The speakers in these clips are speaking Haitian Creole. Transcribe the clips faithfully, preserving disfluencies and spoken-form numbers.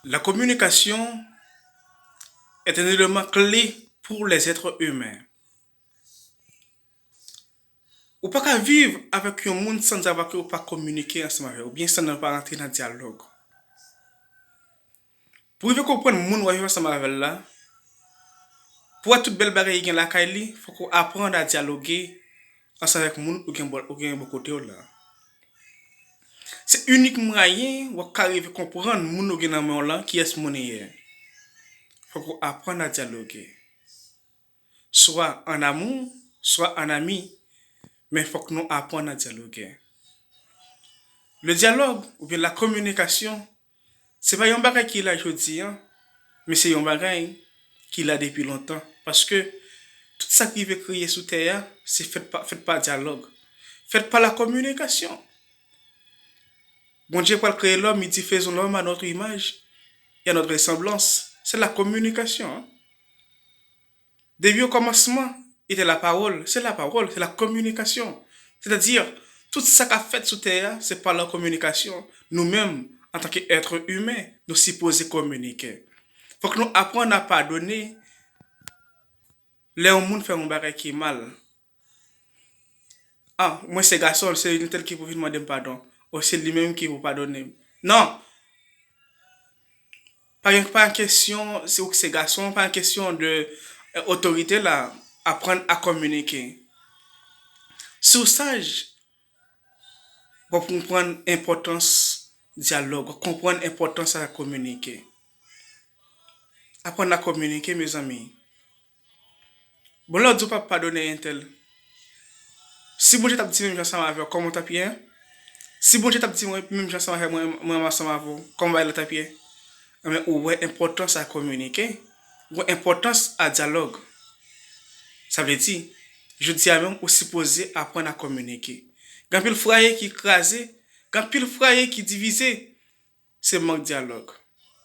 La communication est un élément clé pour les êtres humains. Ou pa ka viv avèk yon moun san zava ke ou pa kominike ansanm avè l, oubyen san nou pa rantre nan dyalòg. Pou rive konprann moun w ap viv ansanm avè l la, pou wè tout bèl bagay ki gen lakay li, fòk ou aprann a dyaloge ansanm avèk moun ou gen bò, ou gen bò kote w la. Se inik mwayen w ap ka rive konprann moun ou gen nan men w lan, kiyès moun li ye. Fòk ou aprann a dyaloge. Swa an amou, swa an ami, men fòk nou aprann a dyaloge. Le dyalòg, oubyen la kominikasyon, se pa yon bagay ki la jodi a, men se yon bagay ki la depi lontan. Paske tout sa ki rive kreye sou tè a, se fèt pa, fèt pa dyalòg, fèt pa la kominikasyon. Bondye pral kreye lòm, li di, faisons l'homme à notre image et à notre ressemblance. Se la kominikasyon, hein. Depi o kòmansman, était la parole. Se la pawòl, se la kominikasyon. Sètadi, tout sa k ap fèt sou tè a, se pa la kominikasyon. Nou menm, antanke èt imen, nou sipoze kominike. Fòk nou aprann a padone lè yon moun fè yon bagay ki mal. Ah, mwen se gason, se entèl ki pou vin mande m padon. Ou se li menm ki pou padone m. Non! Pa gen, pa gen kesyon si ou se gason, pa gen kesyon de, eh, otorite la, aprann a kominike. Si w saj, w ap konprann enpòtans dyalòg, w ap konprann enpòtans a kominike. Aprann a kominike, mezanmi. Bon, lè w di w p ap padone entèl, si Bondye t ap di menm jan ansanm avè w, kòman w t ap ye? Si Bondye t ap di mwen menm jan ansanm avè mwen, mwen ansanm avè w, kòman bagay la t ap ye? Enben, ou wè enpòtans a kominike, ou wè enpòtans a dyalòg. Sa vle di, jodi a menm, ou sipoze aprann a kominike. Gen anpil fwaye ki kraze, gen anpil fwaye ki divize. Se mank dyalòg.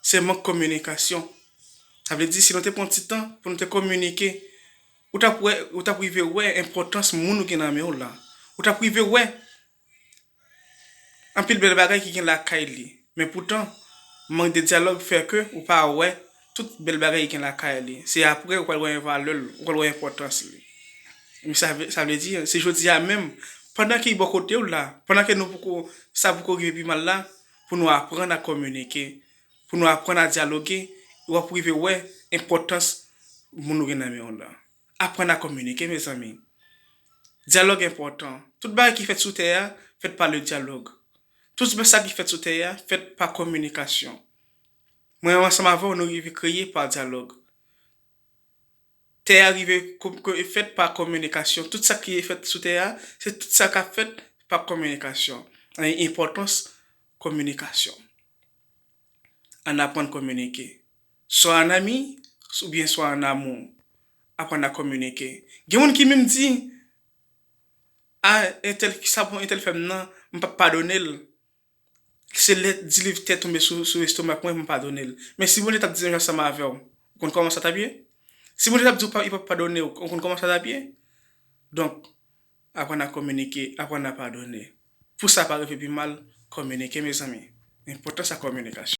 Se mank kominikasyon. Sa vle di, si nou te pran ti tan pou nou te kominike, ou t ap wè, ou t ap rive wè enpòtans moun ou gen nan men w la. Ou t ap rive wè anpil bèl bagay ki gen lakay li. Men poutan, mank de dyalòg fè ke ou pa wè tout bèl bagay ki gen lakay li. Se apre ou pral wè valè l, ou pral wè enpòtans li. Men sa vle, sa vle di, se jodi a menm, pandan ke li bò kote w la, pandan ke nou poko, sa poko rive pi mal la, pou nou aprann a kominike, pou nou aprann a dyaloge, w ap rive wè enpòtans moun ou gen nan men w la. Aprann a kominike, mezanmi. Dyalòg enpòtan. Tout bagay ki fèt sou tè a, fèt pa le dyalòg. Tout sa ki fèt sou tè a, fèt pa kominikasyon. Mwen ansanm avè w, nou rive kreye pa dyalòg. Tè a rive ko-, ko-, fèt pa kominikasyon. Tout sa ki fèt sou tè a, se tout sa k ap fèt pa kominikasyon. Enpòtans kominikasyon. Ann aprann kominike. Swa an ami, oubyen swa an amou. Aprann a kominike. Gen moun ki menm di, a, entèl, sa pou entèl fè m nan, m p ap padone l. Se lè di li tè tonbe sou, sou estomak mwen, m padone l. Men si Bondye t ap di yon jan ansanm avè w, ou konn kòman sa t ap ye? Si Bondye t ap di w pa, li p ap padone w, ou konn kòman sa t ap ye? Donk, aprann a kominike, aprann a padone. Pou sa pa rive pi mal, kominike, mezanmi. Enpòtans a kominikasyon.